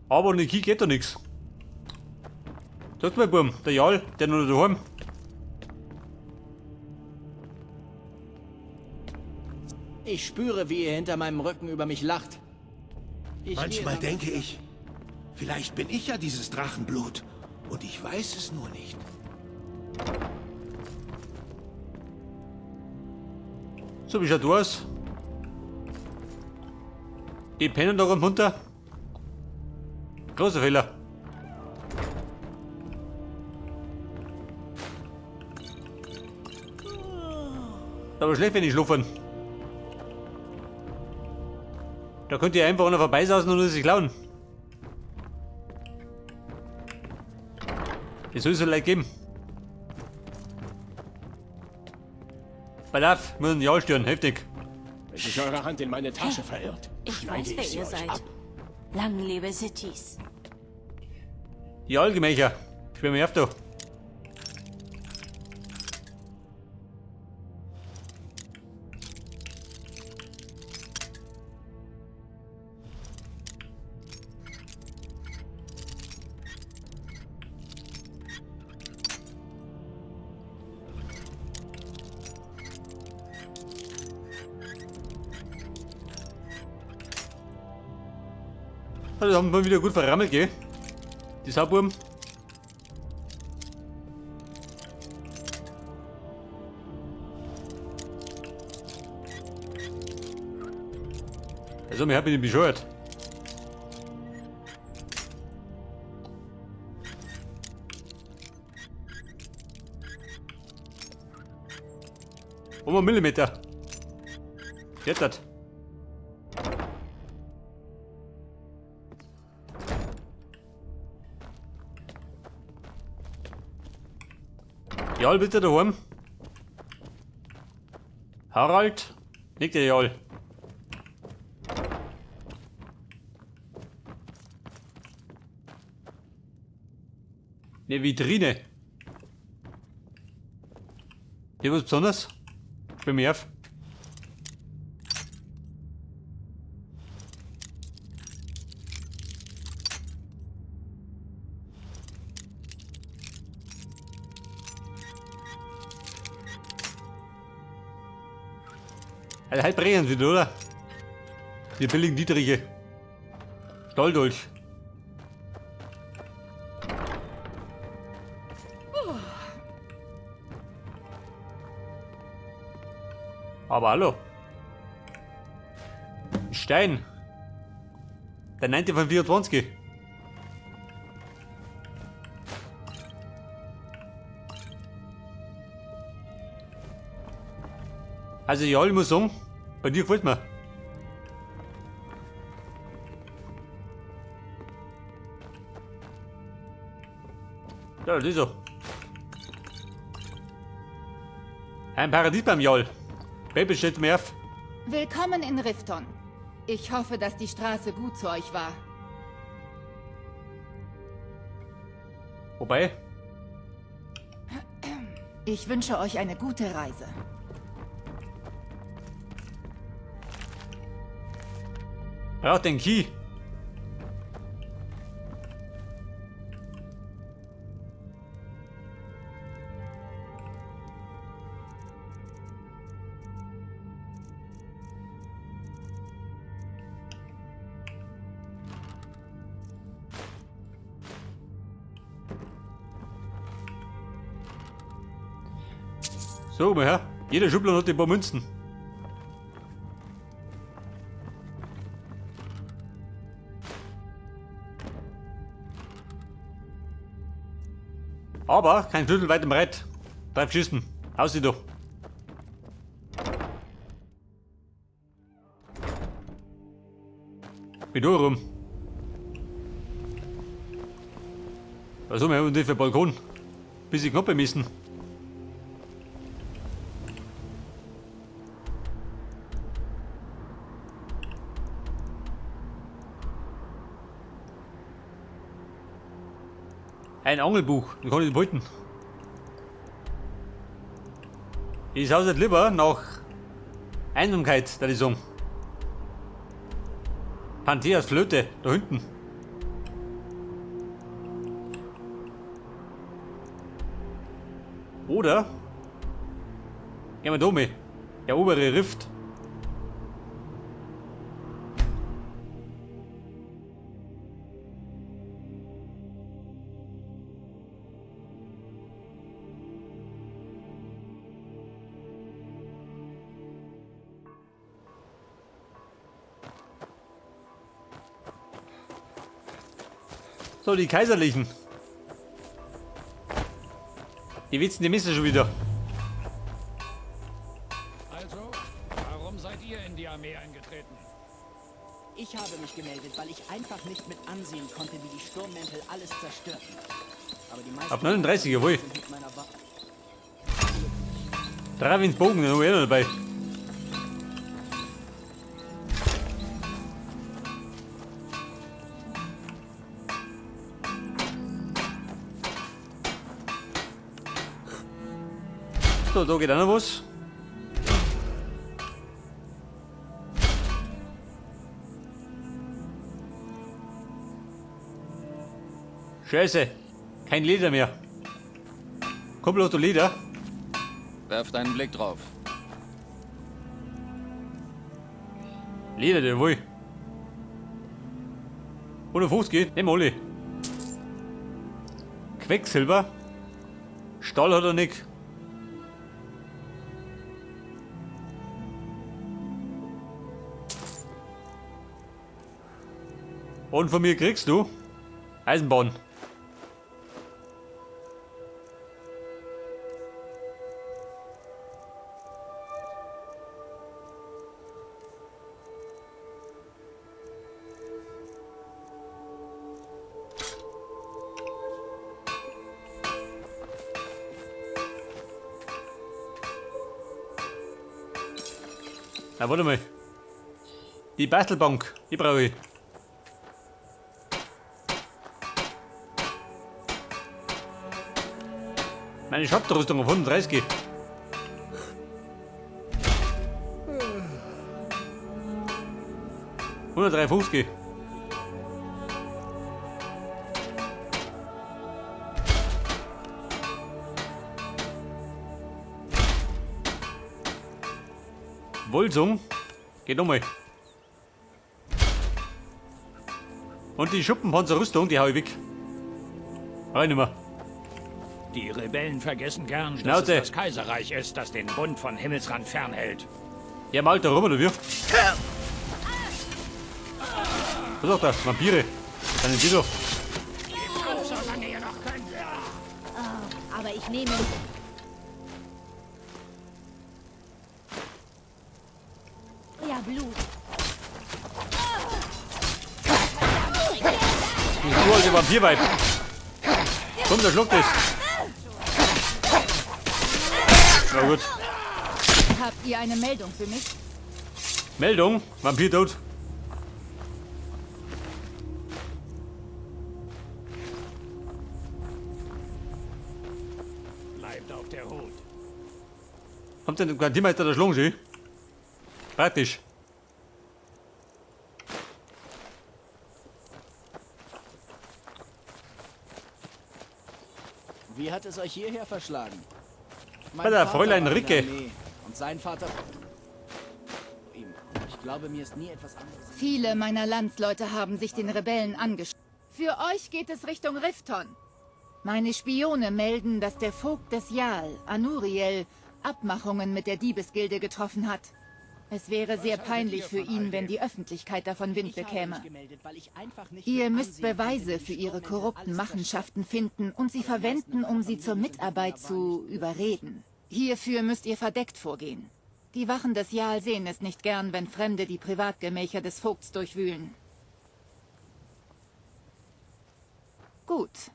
Aber ohne Key geht da nichts. Sag mal, Burm, der Jarl, der noch daheim. Ich spüre, wie ihr hinter meinem Rücken über mich lacht. Ich Manchmal gehe damit denke ich, vielleicht bin ich ja dieses Drachenblut. Und ich weiß es nur nicht. So, wie schaut du aus? Die pennen da runter. Großer Fehler. Aber schlecht, wenn ich schlafen. Da könnt ihr einfach einer vorbeisausen und sich klauen. Das soll es so leicht geben. Pass auf, muss einen Jahr stören, heftig. Wenn sich eure Hand in meine Tasche verirrt, Ich schneide weiß, wer ich sie ihr euch seid. ab. Lang lebe Cities. Die Allgemächer. Schwer mir auf da. Das haben wir wieder gut verrammelt, gell? Die Sauburm. Also, mir hab ich nicht bescheuert. Um einen Millimeter. Jetzt hat. Jarl, bitte daheim. Harald, liegt der Jarl. Eine Vitrine. Hier was Besonderes? Bei mir auf. Also halt brechen sie, oder? Die billigen Dietriche. Stolldolch. Aber hallo. Stein. Der 9. von 24. Also ja, ich muss sagen, bei dir gefällt mir. Ja, das ist so. Ein Paradies beim Jarl. Baby stellt mir auf. Willkommen in Rifton. Ich hoffe, dass die Straße gut zu euch war. Wobei, Ich wünsche euch eine gute Reise. braucht den Key. So, mal her. Jeder Schublade hat ein paar Münzen. Aber kein Schlüssel weit und breit. Drauf schießen. Aussieh doch. Bin da rum. Was haben wir denn für Balkon? Bisschen knapp müssen. Ein Angelbuch, den kann ich behalten. Ich schaue nicht lieber nach Einsamkeit, da ich sagen. Pantheas Flöte, da hinten. Oder gehen wir da mal. Der obere Rift. So, die Kaiserlichen. Die Witzen, die missen schon wieder. Also, warum seid ihr in die Armee eingetreten? Ich habe mich gemeldet, weil ich einfach nicht mit ansehen konnte, wie die Sturmmäntel alles zerstörten. Aber die meisten Ab 39, jawohl. sind mit meiner Wa Dravins Bogen, den haben wir eh noch dabei. So, da geht auch noch was. Scheiße, kein Leder mehr. Komm, du Leder. Werft einen Blick drauf. Leder, jawohl. 150, nehmen wir alle. Quecksilber. Stahl hat er nicht. Und von mir kriegst du Eisenbahn. Na, warte mal. Die Bastelbank, die brauche ich. Meine Schattenrüstung auf 130. 153. Wolsung. Geht nochmal. Und die Schuppenpanzerrüstung, die hau ich weg. Brauch ich nicht mehr. Die Rebellen vergessen gern, dass Schnauze. es das Kaiserreich ist, das den Bund von Himmelsrand fernhält. Ja, mal da rum, oder wie? Was sagt das? Vampire. Dann sind die doch. Auf, solange ihr noch könnt. Aber ich nehme... Ja, Blut. Die uralte Vampirweib. Komm, der schluckt es. Na gut. Habt ihr eine Meldung für mich? Meldung, Vampir tot. Bleibt auf der Hut. Kommt denn der Quartiermeister der Schlungen, Praktisch. Wie hat es euch hierher verschlagen? Mein Bei der Vater Fräulein war in der Ricke. Armee Und sein Vater... Ihm. Ich glaube, mir ist nie etwas anderes... Viele meiner Landsleute haben sich den Rebellen angeschlossen. Für euch geht es Richtung Rifton. Meine Spione melden, dass der Vogt des Jarl, Anuriel, Abmachungen mit der Diebesgilde getroffen hat. Es wäre sehr peinlich für ihn, wenn die Öffentlichkeit davon Wind bekäme. Ihr müsst Beweise für ihre korrupten Machenschaften finden und sie verwenden, um sie zur Mitarbeit zu überreden. Hierfür müsst ihr verdeckt vorgehen. Die Wachen des Jarl sehen es nicht gern, wenn Fremde die Privatgemächer des Vogts durchwühlen. Gut.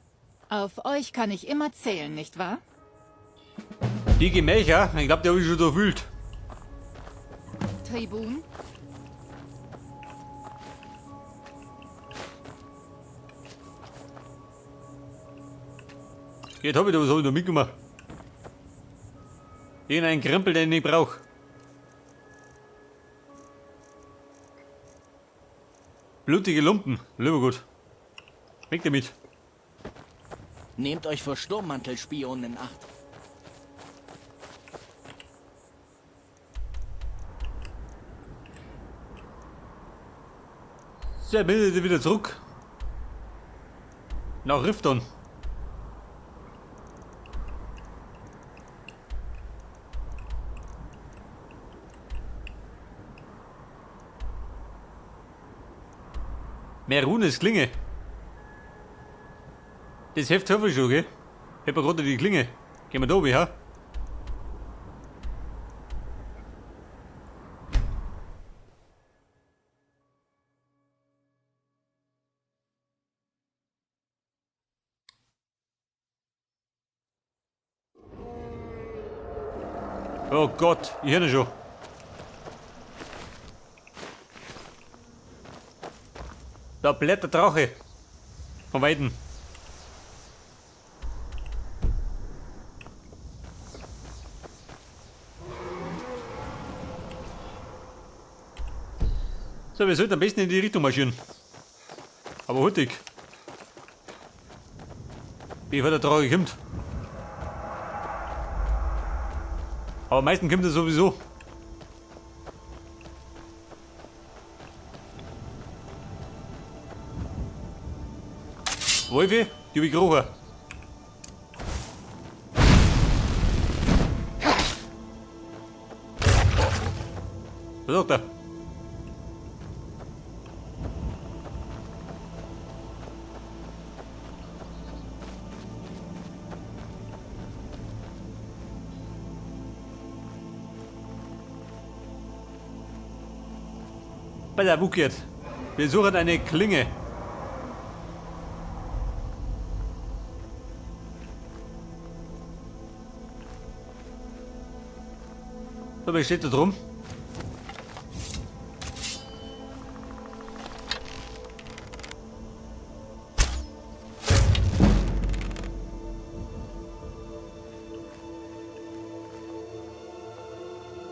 Auf euch kann ich immer zählen, nicht wahr? Die Gemächer, ich glaube, die habe ich schon durchwühlt. Tribun? Jetzt habe ich da was hab ich noch mitgemacht. Irgendein Krempel, den ich nicht brauche. Blutige Lumpen, lieber gut. Weg damit. Nehmt euch vor Sturmmantelspionen in Acht. So, bin ich wieder zurück. Nach Rifton. Mehrunes Klinge. Das Heft habe ich schon, gell? Ich hab gerade die Klinge. Gehen wir da oben, ha? Oh Gott, ich höre schon. Da bläht der Drache. Von Weitem. So, wir sollten am besten in die Richtung marschieren. Aber hurtig. Bevor der Drache kommt. Aber am meisten kommt er sowieso. Wolfe, die hab ich gerochen. Was sagt er? Bei der Wukert. Wir suchen eine Klinge. So, wer steht da drum?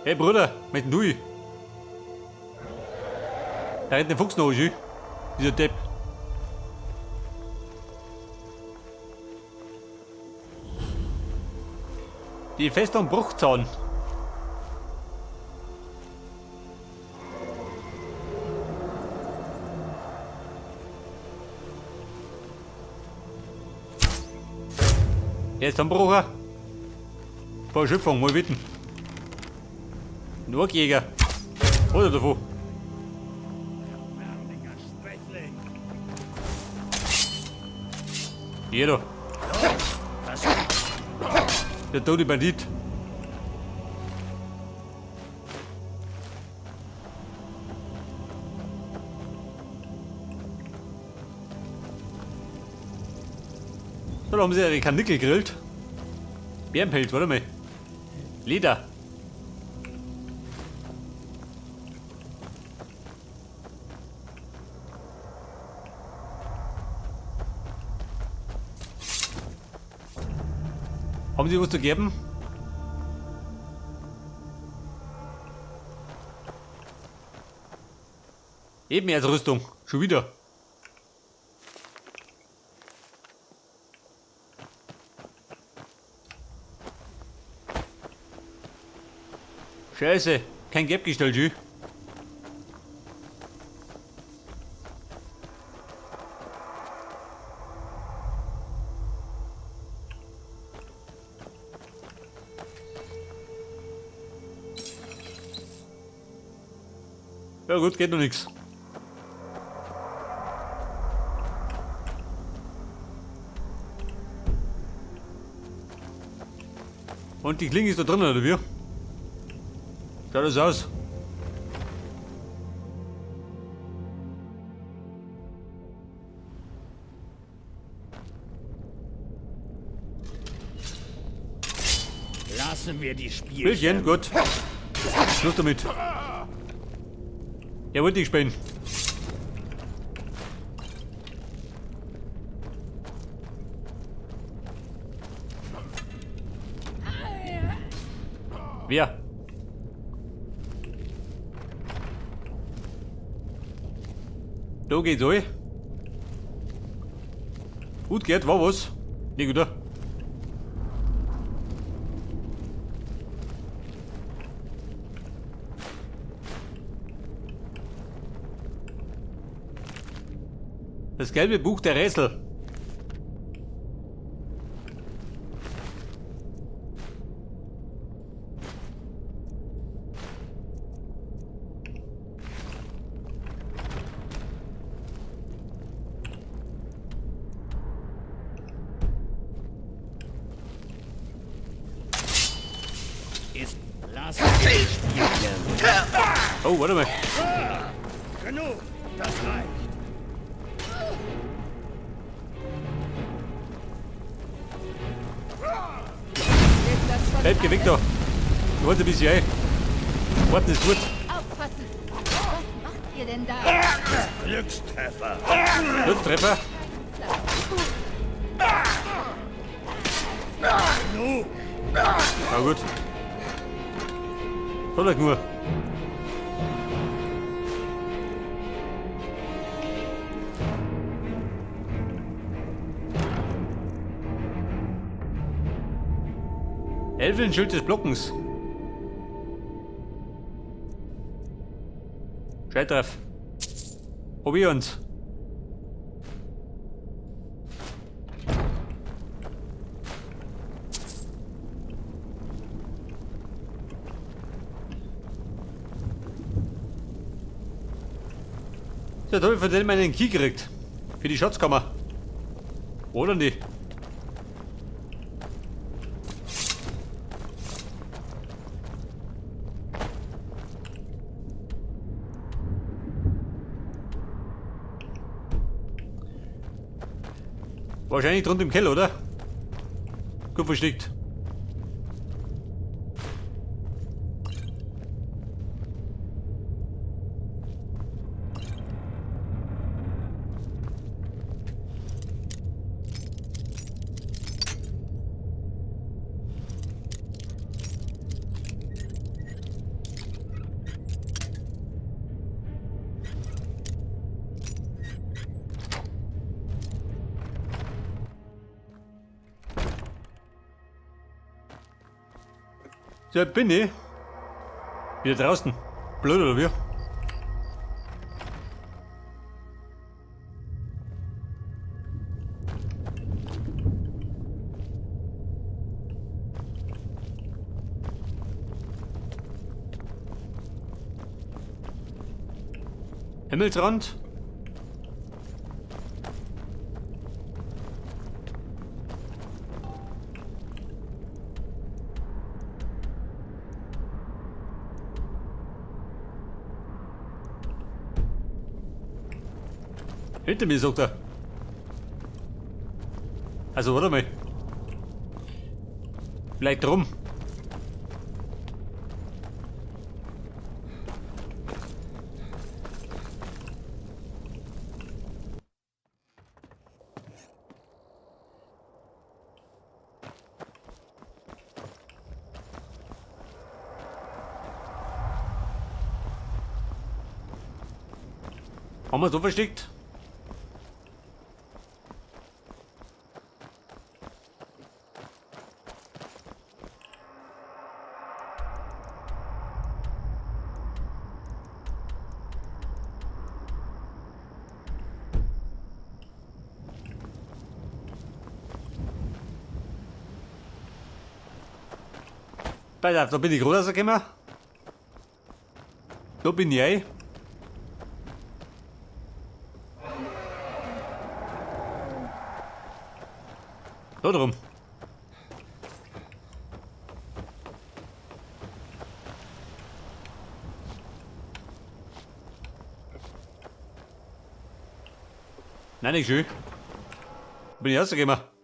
Hey Bruder, mit dem du? Da rennt der Fuchs noch, schön. Dieser Depp. Die Festung Bruchzahn. Der ist am Brucher. Vor Schöpfung, mal bitten. Ein Orkjäger. Oder davon. Jeder. Der tote Bandit. So, da haben sie ihre Karnickel gegrillt. Bärenpelz, warte mal. Leder. Haben Sie was zu geben? Eben erst Rüstung. Schon wieder. Scheiße, kein Gap gestellt, Jü. Ja gut, geht noch nichts. Und die Klinge ist da drin, oder wie? Schaut das aus? Lassen wir die Spielchen. Spielchen, gut. Schluss damit. Er wollte nicht spielen. Wer? Da geht's euch. Gut geht, war was. Nicht gut. Das gelbe Buch der Rätsel. Oh, warte mal. Genug, das reicht. Hey, geh weg da. Du wolltest ein bisschen ein. Warten ist gut. Aufpassen! Was macht ihr denn da? Glückstreffer. Glückstreffer. Genug. Na gut. Soll ich nur. Elfenschild des Blockens. Scheiß. Probier uns. Der Teufel von dem einen Key gekriegt. Für die Schatzkammer. Oder nicht? Wahrscheinlich drunter im Keller, oder? Gut versteckt. So, bin ich wieder draußen. Blöd oder wie? Himmelsrand. Hinter mir, sagt er. Also, warte mal. Vielleicht drum. Haben wir so versteckt? Pass auf, da bin ich gerade rausgekommen. Da bin ich ein. Da drum. Nein, nicht schön. Bin ich rausgekommen.